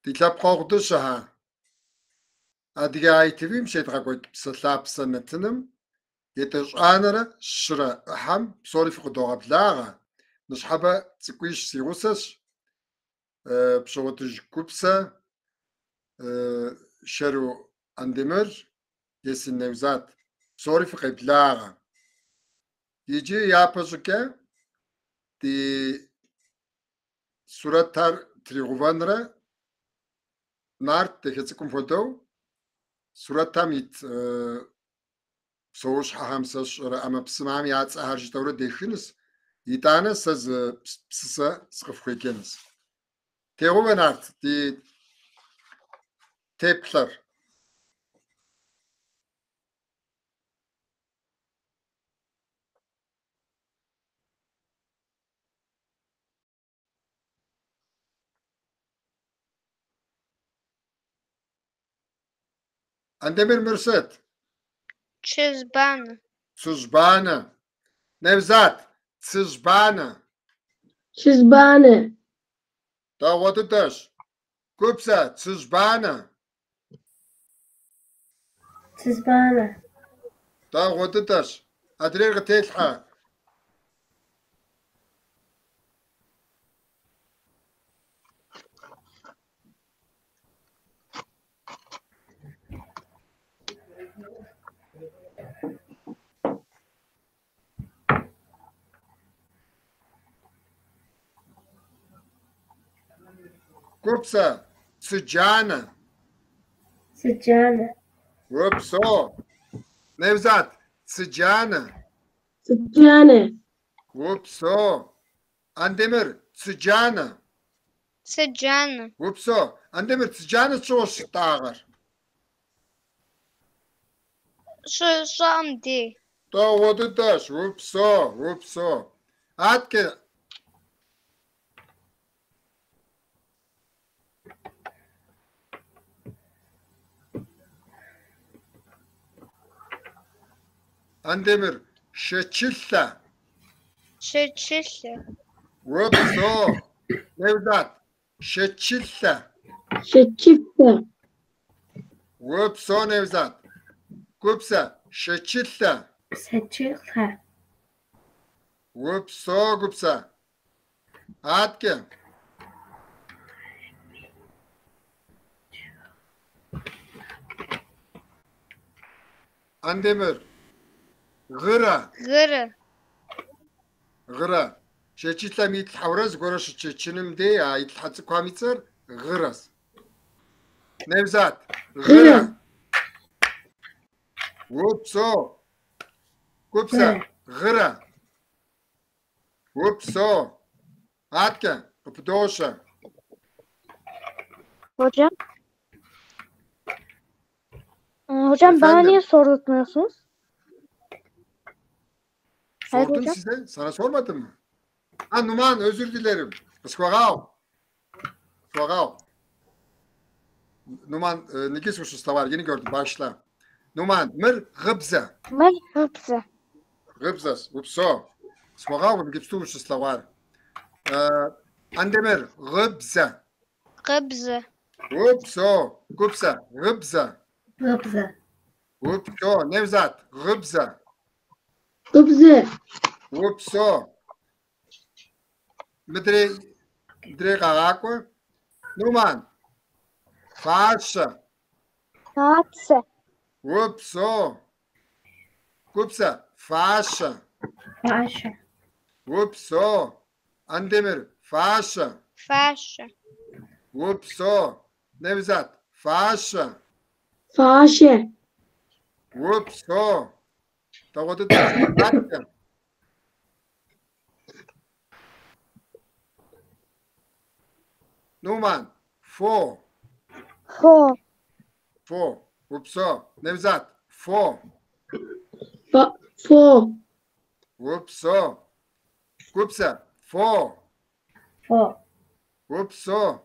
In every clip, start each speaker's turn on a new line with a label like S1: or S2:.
S1: Ди лъэпкъэгъу дыщэхэ, Адыгэ ITV-м щедгъэкӏуэкӏ Псэлъапсэ нэтыным етӏощӏанэрэ щырэ ӏыхьэм псори фыкъыдогъэблагъэ. Ныщхьэбэ цӏыкӏуищ си гъусэщ, Пщыгъуэтыж Гупсэ, Шэру Андемыр, Есын Невзат. Псори фыкъеблагъэ. Иджы япэ щӏыкӏэ ди сурэтхэр тригъэувэнрэ Нарт дахэ цӏыкӏум хуэдэу сурэтхэм ит псэущхьэхэм сэ сщӏэрэ ӏэмэпсымэхэм я цӏэхэр жытӏэурэ дехынущ, итӏанэ сэ зы псысэ сыкъыфхуеджэнущ. Тегъэувэ, Нарт, ди теплъэр. Андемыр мыр сыт?
S2: Цыжьбанэ.
S1: Цыжьбанэ. Невзат, цыжьбанэ.
S3: Цыжьбанэ.
S1: Дэгъуэ дыдэщ. Гупсэ, цыжьбанэ.
S3: Цыжьбанэ.
S1: Дэгъуэ дыдэщ. Адрейр къытелъхьэ. Гупсэ, цыджанэ.
S3: Цыджанэ.
S1: Упсэу. Невзат, цыджанэ.
S3: Цыджанэ.
S1: Упсэу. Андемыр, цыджанэ.
S2: Цыджанэ.
S1: Упсэу. Андемыр, цыджанэ щыгъуэ щытӏагъэр.
S2: Щӏыӏэм дей.
S1: Дэгъуэ дыдэщ. Упсэу, упсэу. Аткӏэ Андемыр, шэчылъэ.
S2: Шэчылъэ.
S1: Упсэу. Невзат, шэчылъэ.
S3: Шэчылъэ.
S1: Упсэу, Невзат. Гупсэ, шэчылъэ.
S3: Шэчылъэ.
S1: Упсэу, Гупсэ. Аткӏэ. Андемыр, гъырэ.
S2: Гъырэ.
S1: Гъырэ. Шэчылъэм итлъхьэурэ зыгуэрэ щытшэчыным дей а итлъхьэ цӏыкӏухэм и цӏэр гъырэщ. Невзат, гъырэ. Упсэу. Гупсэ, гъырэ. Упсэу. Аткӏэ, къыпыдощэ.
S4: Hocam. Hocam bana
S1: Efendim?
S4: niye sordurtmuyorsunuz? Hayır
S1: Sordum
S4: hocam.
S1: size. Sana sormadım mı? Ha Numan özür dilerim. Къысхуэгъэгъу. Къысхуэгъэгъу. Numan иджы ущыслъэгъуар yeni gördüm. Bağışla. Numan мыр гъыбзэ.
S4: Мыр гъыбзэ.
S1: Гъыбзэщ. Упсэу. Къысхуэгъэгъу иджыпсту ущыслъэгъуар. Андемыр гъыбзэ.
S2: Гъыбзэ.
S1: Упсэу. Гупсэ. Гъыбзэ.
S3: Гъыбзэ.
S1: Упсэу. Невзат. Гъыбзэ.
S3: Гъыбзэ.
S1: Упсэу. Мыдрей мыдрей къэгъакӏуэ. Нуман. Фащэ.
S4: Фащэ.
S1: Упсэу. Гупсэ. Фащэ.
S3: Фащэ.
S1: Упсэу. Андемыр. Фащэ.
S2: Фащэ.
S1: Упсэу. Невзат. Фащэ.
S3: Фащэ.
S1: Упсэу. Дэгъуэ дыдэщ. Аткӏэ. Нуман. Фо.
S4: Фо.
S1: Фо. Упсэу. Невзат. Фо.
S3: Фо.
S1: Упсэу. Гупсэ. Фо.
S3: Фо.
S1: Упсэу.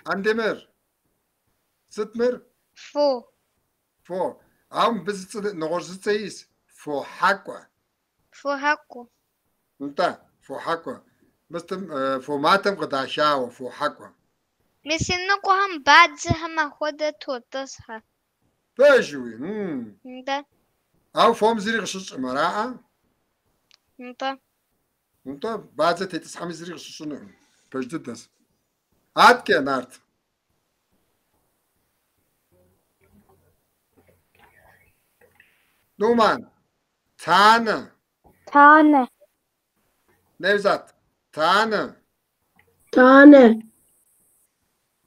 S1: Андемыр. Сыт мыр?
S2: Фо.
S1: Фо. Ауэ мыбы зы цӏэ нэгъуэщӏ зы цӏэ иӏэщ. Фохьэкӏуэ.
S2: Фохьэкӏуэ.
S1: Нтӏэ, фохьэкӏуэ. Мыстым фо матэм къыдахауэ фохьэкӏуэ.
S2: Мис иныкъуэхэм бадзэхэм ахуэдэ тотӏысхьэ.
S1: Пэжуи?
S2: Нтӏэ.
S1: Ауэ фом зыри къыщыщӏкъым, араӏэ?
S2: Нтӏэ.
S1: Нтӏэ, бадзэ тетӏысхьэми зыри къыщыщӏынукъым. Пэж дыдэщ. Аткӏэ, Нарт. Нуман. Танэ.
S4: Танэ.
S1: Невзат. Танэ.
S3: Танэ.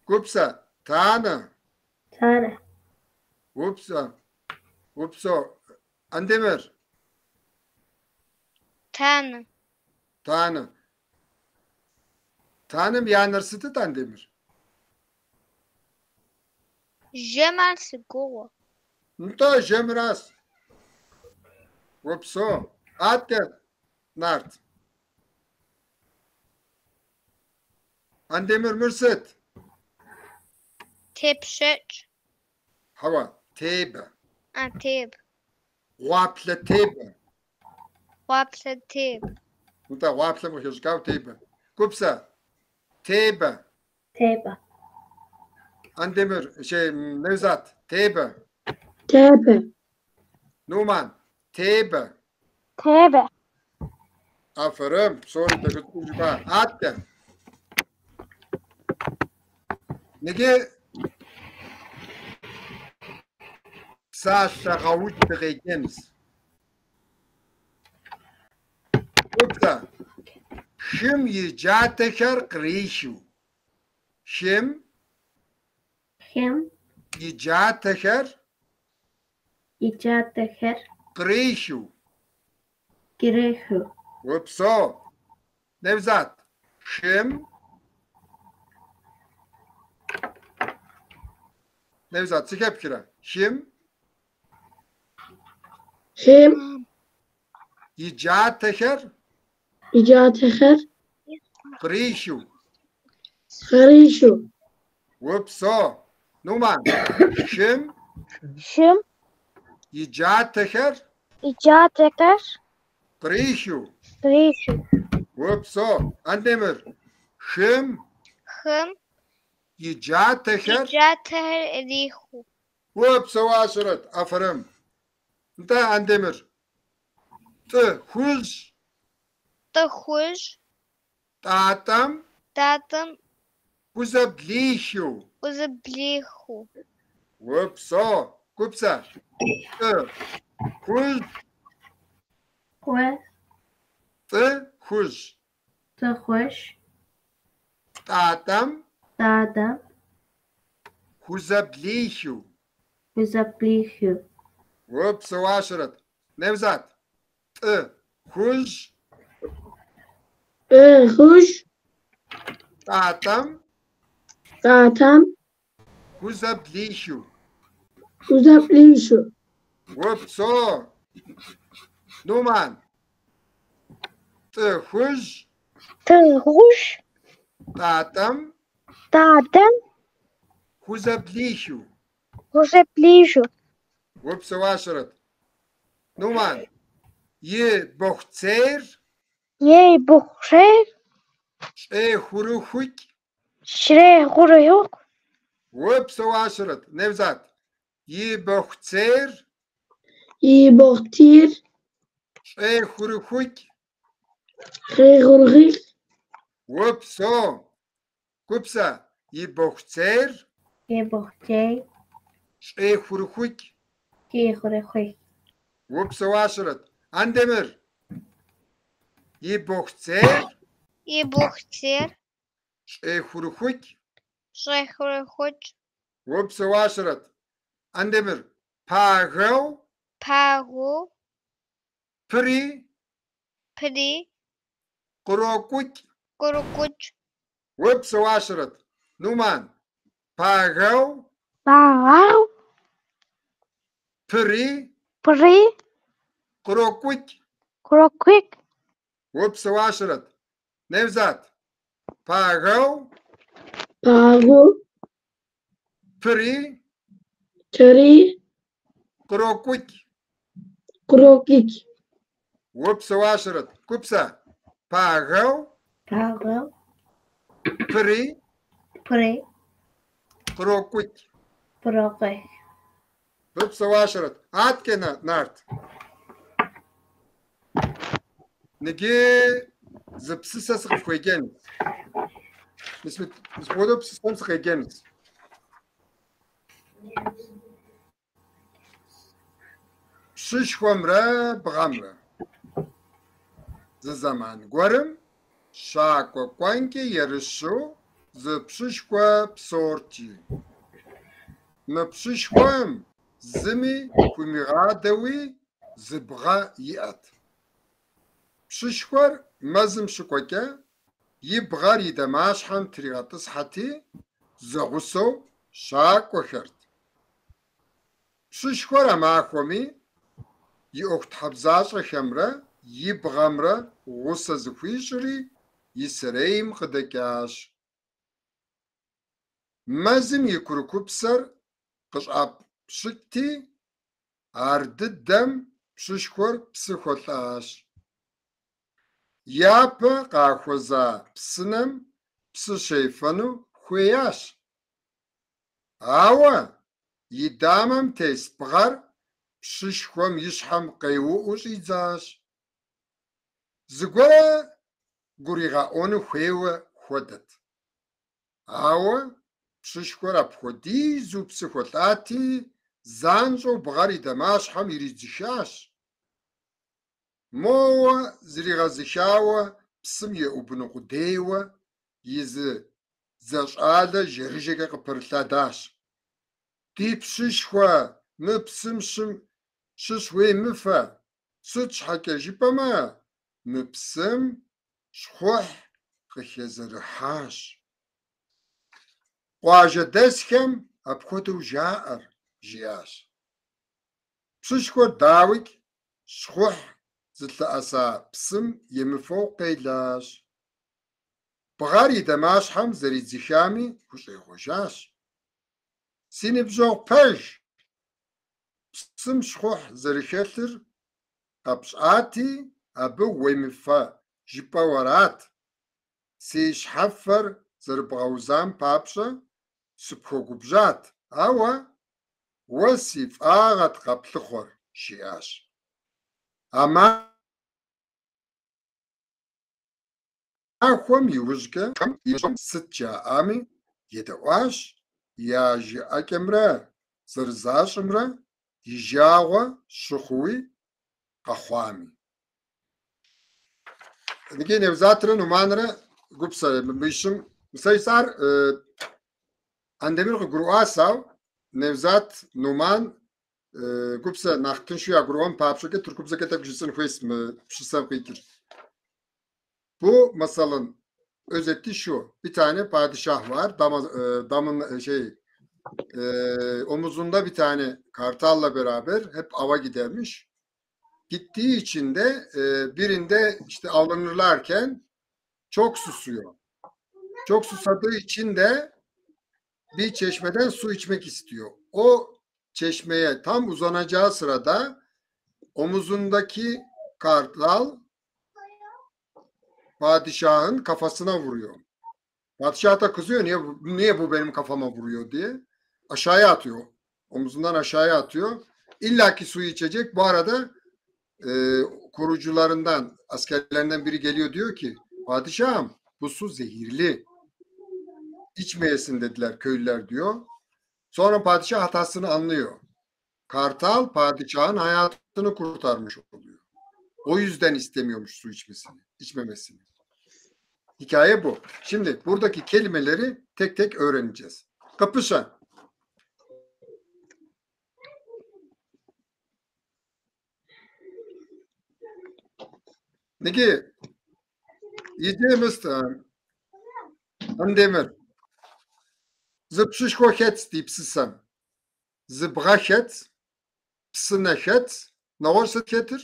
S1: Гупсэ. Танэ.
S3: Танэ.
S1: Упсэ. Упсо. Андемыр.
S2: Танэ.
S1: Танэ. Танэм и анэр сытыт, Андемыр?
S2: Жэм ар си гугъэ.
S1: Нтӏэ, жэмыращ. Упсо. Аткӏэ, Нарт. Андемыр, мыр сыт?
S2: Тепщэч.
S1: Хьэуэ, тебэ.
S2: А, теб.
S1: Гъуаплъэ тебэ.
S2: Гъуаплъэ теб.
S1: Нтӏэ, гъуаплъэм къыхэщӏыкӏауэ тебэ. Гупсэ, тебэ.
S3: Тебэ.
S1: Андемыр, шей, Невзат, тебэ.
S3: Тебэ.
S1: Нуман, тебэ.
S4: Тебэ.
S1: Афэрым, псори дахэ цӏыкӏуу жыпӏа. Аткӏэ. Иджы псалъэ гъэудж дыкъеджэнщ. Гупсэ, хым и джатэхэр кърихыу. Хым
S3: Хым
S1: и джатэхэр
S3: и джатэхэр
S1: кърихыу.
S3: кърихыу.
S1: Упсо. Невзат. Хым Невзат, зэхэпхрэ? Хым
S3: Хым
S1: и джатэхэр
S3: и джатэхэр
S1: кърихыу.
S3: кърихыу.
S1: Упсо. Нуман. Хым
S4: Хым
S1: и джатэхэр
S4: и джатэхэр
S1: кърихыу.
S4: кърихыу.
S1: Упсо. Андемыр. Хым
S2: Хым
S1: и
S2: и
S1: джатэхэр
S2: джатэхэр ирихыу.
S1: Упсэуащэрэт, афэрым. Нтӏэ, Андемыр. Тӏы хужь
S2: Тӏы хужь
S1: тӏатӏэм
S2: тӏатӏэм
S1: хузэблихыу.
S2: хузэблихыу.
S1: Упсо. Гупсэ. Тӏы хужь
S3: Хуэ
S1: тӏы хужь
S3: тӏы хужь
S1: тӏатӏэм
S3: тӏатӏэм
S1: хузэблихыу.
S3: хузэблихыу.
S1: Упсэуащэрэт. Невзат. Тӏы хужь
S3: Тӏы хужь
S1: тӏатӏэм
S3: тӏатӏэм
S1: хузэблихыу.
S3: хузэблихыу.
S1: Упсо. Нуман. Тӏы хужь
S4: Тӏы хужь
S1: тӏатӏэм
S4: тӏатӏэм
S1: хузэблихыу.
S4: хузэблихыу.
S1: Упсэуащэрэт. Нуман. И бохуцейр
S4: И бохуцейр
S1: щӏехурыхукӏ.
S4: щӏехурыхукӏ.
S1: Упсэуащэрэт. Невзат. И бохуцейр
S3: И бохуцейр
S1: щӏехурыхукӏ.
S3: щӏехурыхукӏ.
S1: Упсо. Гупсэ. И бохуцейр
S3: И бохуцейр
S1: щӏехурыхукӏ.
S3: щӏехурыхукӏ.
S1: Упсэуащэрэт. Андемыр. И бохуцейр
S2: И бохуцейр
S1: щӏехурыхукӏ.
S2: щӏехурыхукӏ.
S1: Упсэуащэрэт. Андемыр. Пагэу
S2: Пагэу
S1: пыри
S2: пыри
S1: кърокӏукӏ.
S2: кърокӏукӏ.
S1: Упсэуащэрэт. Нуман. Пагэу
S4: Пагэу
S1: пыри
S4: пыри
S1: кърокӏукӏ.
S4: кърокӏукӏ.
S1: Упсэуащэрэт. Невзат. Пагэу
S3: Пагэу
S1: пыри
S3: пыри
S1: кърокӏукӏ.
S3: кърокӏукӏ.
S1: Упсэуащэрэт. Гупсэ. Пагэу
S3: Пагэу
S1: пыри
S3: пыри
S1: Кърокӏукӏ.
S3: Кърокӏукӏ.
S1: Фыпсэуащэрэт. Аткӏэ Нарт. Ныджы зы псысэ сыкъыфхуеджэнущ. Мис мыпхуэдэу псысэм сыкъеджэнущ. Пщышхуэмрэ бгъэмрэ. Зы зэман гуэрым щакӏуэ кӏуэнкӏэ ерыщу зы пщышхуэ псэурти. Мы пщышхуэм зыми хуимыгъадэуи зы бгъэ иӏэт. Пщышхуэр мэзым щыкӏуэкӏэ и бгъэр и дамащхьэм тригъэтӏысхьэти, зэгъусэу щакӏуэхэрт. Пщышхуэр а махуэми и ӏуэхутхьэбзащӏэхэмрэ и бгъэмрэ гъусэ зыхуищӏри и сэрейм къыдэкӏащ. Мэзым и курыкупсэр къыщӏапщыкӏти, ардыдэм пщышхуэр псы хуэлӏащ. Япэ къахуэза псынэм псы щефэну хуеящ. Ауэ и дамэм тес бгъэр пщышхуэм и щхьэм къеуӏуу щӏидзащ. Зыгуэрэ гуригъэӏуэну хуейуэ хуэдэт. Ауэ пщышхуэр апхуэдизу псы хуэлӏати, занщӏэу бгъэр и дамащхьэм иридзыхащ. Моуэ зригъэзыхауэ псым еӏубыну къудейуэ и зы дзэ щӏалэ жэрыжэкӏэ къыпэрылъэдащ. Ди пщышхуэ, мы псым щыщ уемыфэ, сыт щхьэкӏэ жыпӏэмэ, мы псым щхъухь къыхэзэрыхьащ. Къуажэдэсхэм апхуэдэу жаӏэр, жиӏащ. Пщышхуэр, дауикӏ, щхъухь зылъэӏэса псым емыфэу къелащ. Бгъэр и дамащхьэм зэридзыхами хущӏегъуэжащ. Си ныбжьэгъу пэж, псым щхъухь зэрыхэлъыр къэпщӏати, абы уемыфэ жыпӏэу арат. Си щхьэфэр зэрыбгъэузам папщӏэ сыпхуэгубжьат, ауэ уэ си фӏагъэт къэплъыхъуэр, жиӏащ. А махуэм иужькӏэ сыт жаӏами едэӏуащ, я жыӏэкӏэмрэ зэрызащӏымрэ и жагъуэ щыхъууи къэхъуами. Иджы Невзатрэ Нуманрэ Гупсэ мыщым сэ жысӏар Андемыр къыгурыӏуащ, ауэ Невзат, Нуман Гупсэ нэхъ тыншу ягурыӏуэн папщӏэкӏэ тыркубзэкӏэ тӏэкӏу жысӏэн хуейс мы пщысэм къикӏыр. Bu masalın özeti şu. Bir tane padişah var. Damın şey omuzunda bir tane kartalla beraber hep ava gidermiş. Gittiği için de birinde işte avlanırlarken çok susuyor. Çok susadığı için de bir çeşmeden su içmek istiyor. O çeşmeye tam uzanacağı sırada omuzundaki kartal padişahın kafasına vuruyor. Padişah da kızıyor, niye bu benim kafama vuruyor diye. Aşağıya atıyor. Omuzundan aşağıya atıyor. İlla ki suyu içecek. Bu arada korucularından, askerlerinden biri geliyor, diyor ki padişahım bu su zehirli. İçmeyesin dediler köylüler diyor. Sonra padişah hatasını anlıyor. Kartal padişahın hayatını kurtarmış oluyor. O yüzden istemiyormuş su içmemesini. Hikaye bu. Şimdi buradaki kelimeleri tek tek öğreneceğiz. Kapışa. Niki, yiyeceğimiz Andemir. Зы пщышхуэ хэтщ ди псысэм. Зы бгъэ хэтщ, псынэ хэтщ, нэгъуэщӏ сыт хэтыр?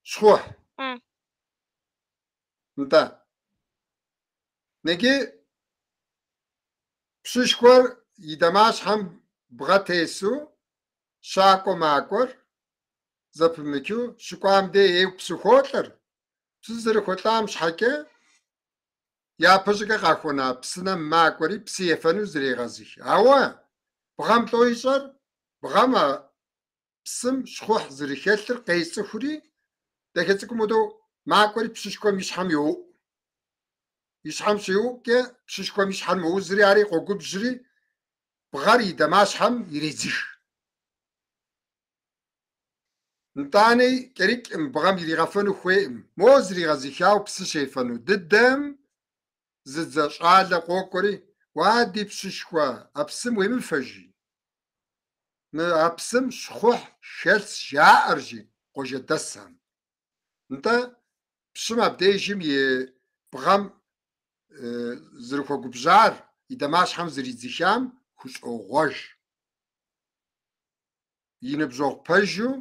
S1: Щхъухь. Нтӏэ. Ники пщышхуэр и дамащхьэм бгъэ тесу щакӏуэ макӏуэр зэпымычу щыкӏуам дей ейуэ псы хуолӏэр. Псы зэрыхуэлӏам щхьэкӏэ Япэщӏыкӏэ къахуэна псынэм макӏуэри псы ефэну зрегъэзых. Ауэ бгъэм лӏо ищӏэр, бгъэм а псым щхъухь зэрыхэлъыр къецӏыхури, дахэ цӏыкӏум хуэдэу макӏуэри пщышхуэм и щхьэм йоуӏу. И щхьэм щеуӏукӏэ пщышхуэм и щхьэр мэузри, ари къогубжьри, бгъэр и дамащхьэм иредзых. Нтӏани кӏэрыкӏым бгъэм иригъэфэну хуейкъым. Мо зригъэзыхауэ псы щефэну дыдэм зы дзэ щӏалэ къокӏуэри, уа ди пщышхуэ, а псым уемыфэ, жи. Мы а псым щхъухь хэлъщ жаӏэр, жи къуажэдэсхэм. Нтӏэ, пщым абдежым и бгъэм зэрыхуэгубжьар, и дамащхьэм зэридзыхам хущӏогъуэж. И ныбжьэгъу пэжу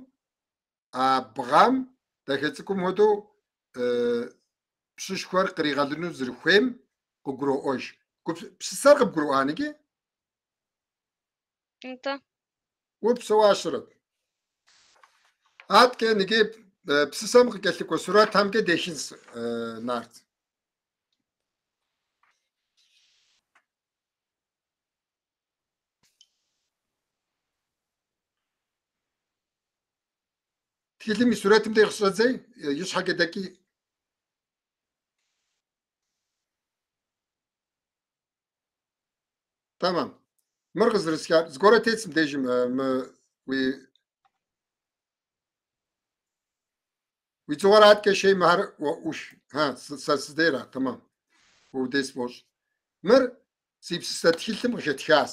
S1: а бгъэм дахэ цӏыкӏум хуэдэу пщышхуэр къригъэлыну зэрыхуейм къыгуроӏуэж. Псысэр къыбгурыӏуа ныджы?
S2: Нтӏэ.
S1: Упсэуащэрэт. Аткӏэ ныджы псысэм къыкӏэлъыкӏуэ сурэтхэмкӏэ дехынс, Нарт. Тхылъым и сурэтым деж къыщӏэдзей, и щхьэкӏэ дэкӏи. Тэмэм. Мыр къызэрысхар, зыгуэрэ тетс мыбдежым, мы уи уи дзыгъуэр аткӏэ шей мыхэр уэ ӏуш. Ха, сэ сыдейра, тэмэм. Уэ удей сфӏощӏ. Мыр си псысэ тхылъым къыхэтхащ.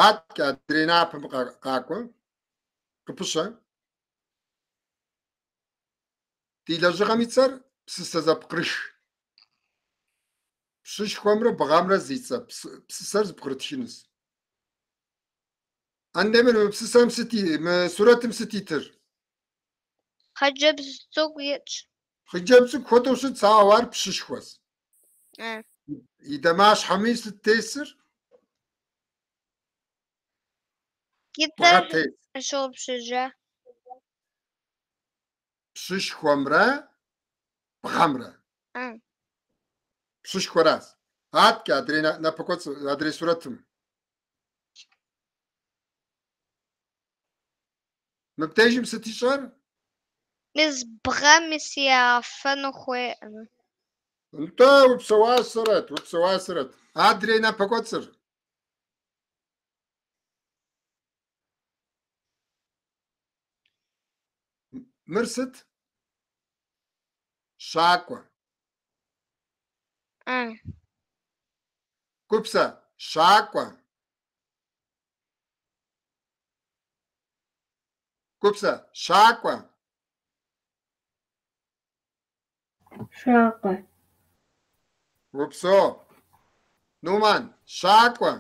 S1: Аткӏэ адрей напэм къакӏуэ, къыпыщэ. Ди лэжьыгъэм и цӏэр псысэ зэпкърых. Пщышхуэмрэ бгъэмрэ зи цӏэ псысэр зэпкърытхынущ. Андемыр, мы псысэм сыт и, мы сурэтым сыт итыр?
S2: Хъыджэбз цӏыкӏу итщ.
S1: Хъыджэбз цӏыкӏу хуэдэу щытщ, ауэ ар пщышхуэщ. И дамащхьэми сыт тесыр?
S2: И
S1: Бгъэ
S2: цӏэр
S1: тес.
S2: щыгъупщэжа.
S1: Пщышхуэмрэ бгъэмрэ. Пщышхуэращ. Аткӏэ адрей напэкӏуэцӏ, адрей сурэтым. Мыбдежым сыт ищӏэр?
S2: Мис бгъэм мис егъэфэну хуейкъым.
S1: Нтӏэ, упсэуащэрэт, упсэуащэрэт. Адрей напэкӏуэцӏыр. Мыр сыт? Щакӏуэ. Гупсэ, щакӏуэ. Гупсэ, щакӏуэ.
S3: Щакӏуэ.
S1: Упсэу. Нуман, щакӏуэ.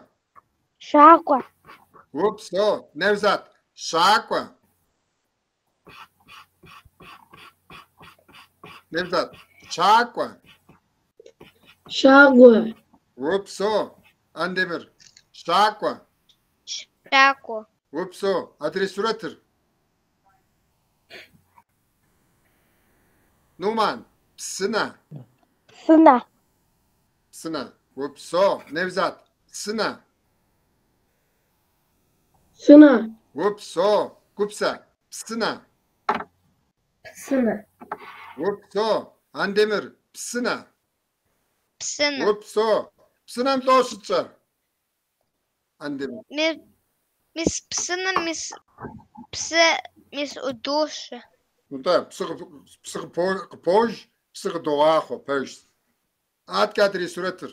S4: Щакӏуэ.
S1: Упсэу. Невзат, щакӏуэ. Невзат, щакӏуэ.
S3: Щакӏуэ.
S1: Упсэу. Андемыр, щакӏуэ.
S2: Щакӏуэ.
S1: Упсэу. Адрей сурэтыр. Нуман, псынэ.
S4: Псынэ.
S1: Псынэ. Упсэу. Невзат, псынэ.
S3: Псынэ.
S1: Упсэу. Гупсэ, псынэ.
S3: Псынэ.
S1: Упсэу. Андемыр, псынэ.
S2: Псынэ.
S1: Упсэу. Псынэм лӏо щытщӏэр? Андемыр.
S2: Мис псынэм мис псы мис ӏудощэ.
S1: Нтӏэ, псы псы къыпож, псы къыдогъахъуэ, пэжщ. Аткӏэ адрей сурэтыр.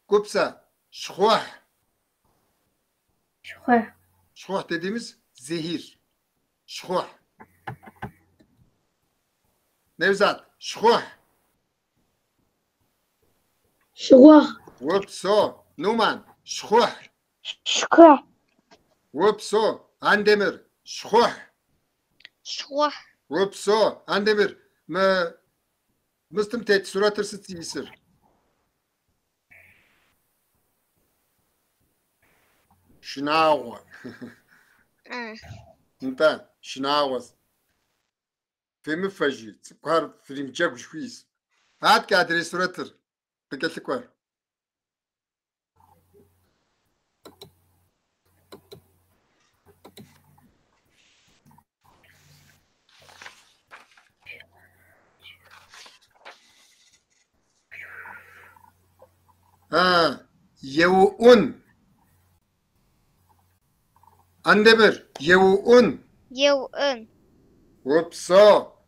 S1: Гупсэ, щхъухь.
S3: Щхъухь.
S1: Щхъухь dediğimiz zehir. Щхъухь. Nevzat, щхъухь.
S3: Щхъухь.
S1: Упсэу. Нуман, щхъухь.
S4: Щхъухь.
S1: Упсэу. Андемыр, щхъухь.
S2: Щхъухь.
S1: Упсэу. Андемыр, мы мыстым тет сурэтыр сыт зиӏысыр? Шынагъуэ. Нтӏэ, шынагъуэщ. Фемыфэ жи, цӏыкӏухэр фримыджэгу жыхуиӏэс. Аткӏэ адрей сурэтыр къыкӏэлъыкӏуэр. А, еуӏун. Андемыр, еуӏун.
S2: Еуӏун.
S1: Упсэу.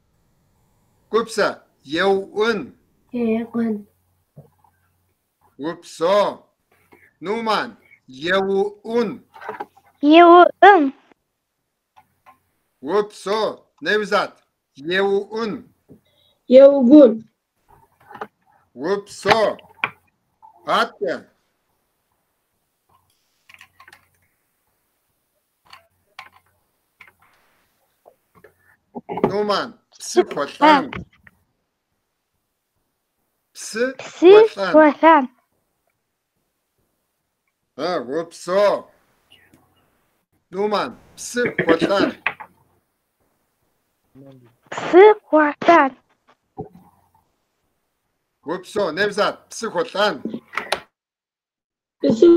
S1: Гупсэ, еуӏун.
S3: Еуӏун.
S1: Упсэу. Нуман, еуӏун.
S4: Еуӏун.
S1: Упсэу. Невзат, еуӏун.
S3: Еугун.
S1: Упсэу. Аткӏэ. Нуман, псы хуэлӏэн. Псы
S4: Псы
S1: хуэлӏэн.
S4: хуэлӏэн.
S1: А, упсэу. Нуман, псы хуэлӏэн.
S4: Псы хуэлӏэн.
S1: Упсэу. Невзат, псы хуэлӏэн.
S3: Псы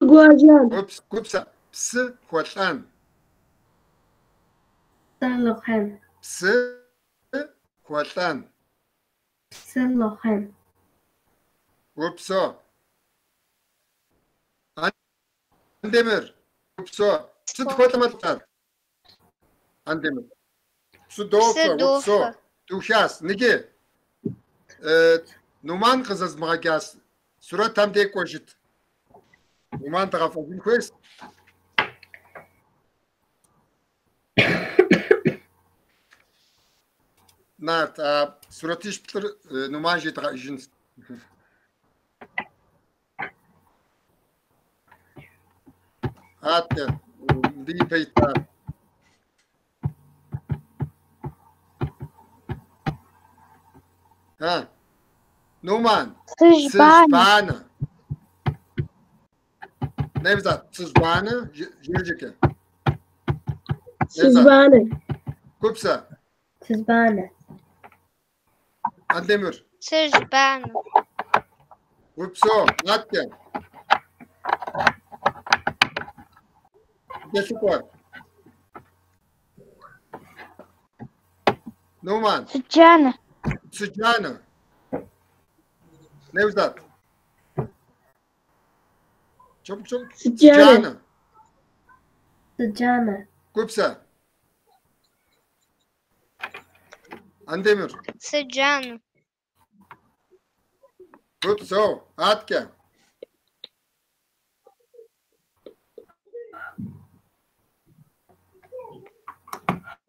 S3: гуэжан.
S1: Упс, гупсэ, псы хуэлӏэн.
S3: Псы
S1: Псы хуэлӏэн.
S3: Псы
S1: Упсэу. Андемыр, упсэу. Сыт хуэлӏэмэ лӏэр? Андемыр. Псы дофэ,
S2: Псы
S1: упсэу.
S2: дофэ.
S1: Духас, ныги. Нуман къызэзмыгъэджас сурэтым дей кӏуэжыт. Нуман дгъэфӏэжын хуейс. Нарт, а сурэтищ плӏыр Нуман жедгъэӏэжынщ. Аткӏэ, мыбы ипэ итар. А, Нуман,
S4: Цыжьбанэ.
S1: цыжьбанэ. Невзат, цыжьбанэ, жыржыкӏэ. Невзат,
S3: Цыжьбанэ.
S1: Гупсэ,
S3: Цыжьбанэ.
S1: Андемыр,
S2: Цыжьбанэ.
S1: упсэу, аткӏэ. Кӏэлъыкӏуэр. Нуман,
S4: Цыджанэ.
S1: цыджанэ. Невзат. Çabuk çabuk.
S3: Цыджанэ.
S1: Цыджанэ.
S3: Цыджанэ.
S1: Гупсэ. Андемыр.
S2: Цыджанэ.
S1: Упсэу. Аткӏэ.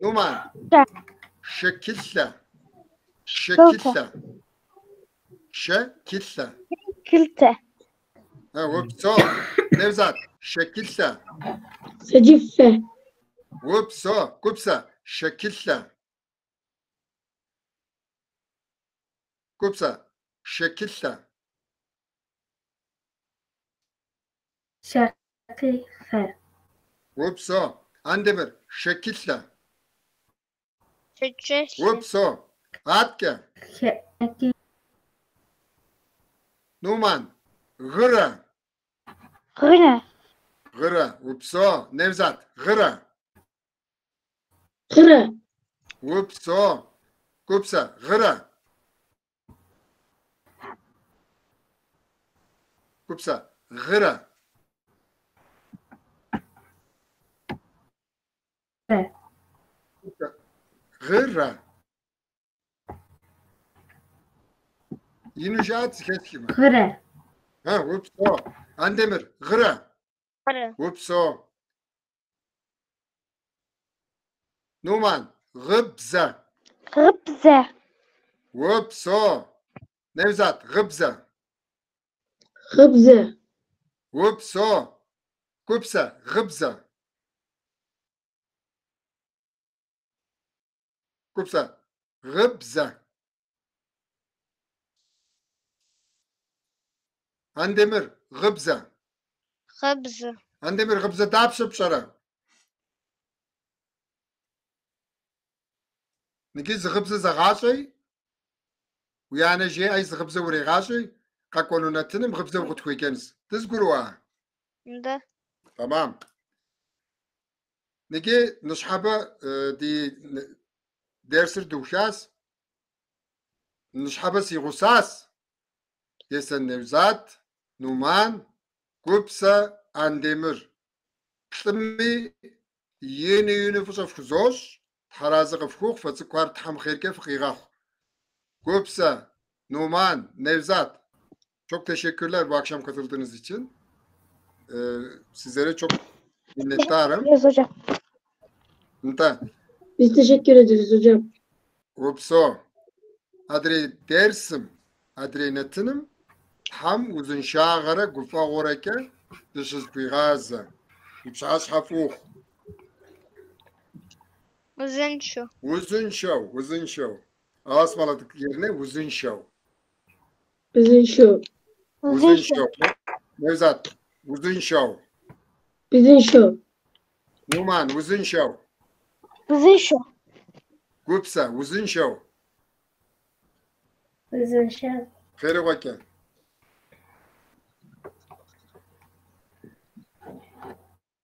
S1: Нуман. Шэкилъэ. Шэкилъэ. Шэкилъэ.
S4: Килтэ.
S1: Ha, упсэу. Невзат. Шэкилъэ.
S3: Сэджыфэ.
S1: Упсэу. Гупсэ. Шэкилъэ. Гупсэ. Шэкилъэ.
S3: Шэкилъэ.
S1: Упсэу. Андемыр. Шэкилъэ.
S2: Шэкӏэлъэ.
S1: Упсэу. Аткӏэ.
S3: Шэки.
S1: Нуман. Гъырэ.
S4: Гъырэ.
S1: Гъырэ. Упсэу. Невзат. Гъырэ.
S3: Гъырэ.
S1: Упсэу. Гупсэ. Гъырэ. Гупсэ. Гъырэ. Гъырэ. Ину жаӏэт зэхэсхмэ.
S3: Гъырэ.
S1: Ha, упсэу. Андемыр. Гъырэ.
S2: Гъырэ.
S1: Упсэу. Нуман. Гъыбзэ.
S4: Гъыбзэ.
S1: Упсэу. Невзат. Гъыбзэ.
S3: Гъыбзэ.
S1: Упсэу. Гупсэ. Гъыбзэ. Гупсэ. Гъыбзэ. Андемыр. Гъыбзэ.
S2: Гъыбзэ.
S1: Андемыр гъыбзэ дапщэ пщӏэрэ? Ныджы зы гъыбзэ зэгъащӏэи, уи анэ жеӏэи зы гъыбзэ урегъащӏи, къэкӏуэну нэтыным гъыбзэ укъытхуеджэнщ. Дызгурыӏуа?
S2: Нтӏэ.
S1: Тэмам. Ныджы ныщхьэбэ ди дерсыр дыухащ. Ныщхьэбэ си гъусащ Есэн Невзат, Нуман, Гупсэ, Андемыр. Плӏыми ину ину фӏыщӏэ фхузощӏ, Тхьэразэ къыфхухъу, фэ цӏыкӏухэр Тхьэм хъеркӏэ фыкъигъэхъу. Гупсэ, Нуман, Nevzat. Çok teşekkürler bu akşam katıldığınız için. Sizlere çok minnettarım.
S4: Ederiz hocam.
S1: Nta,
S3: Biz teşekkür ederiz hocam.
S1: упсэу. Адрей дерсым, адрей нэтыным Тхьэм узыншагъэрэ гуфӏэгъуэрэкӏэ дыщызыхуигъазэ. Уи пщыхьэщхьэ фӏы ухъу.
S2: Узыншэу.
S1: Узыншэу, узыншэу. Allah'a ısmarladık yerine узыншэу.
S3: Узыншэу.
S1: Узыншэу. Nevzat, узыншэу.
S3: Узыншэу.
S1: Numan, узыншэу.
S4: Узыншэу.
S1: Гупсэ, узыншэу.
S3: Узыншэу.
S1: Хъерыгъуэкӏэ.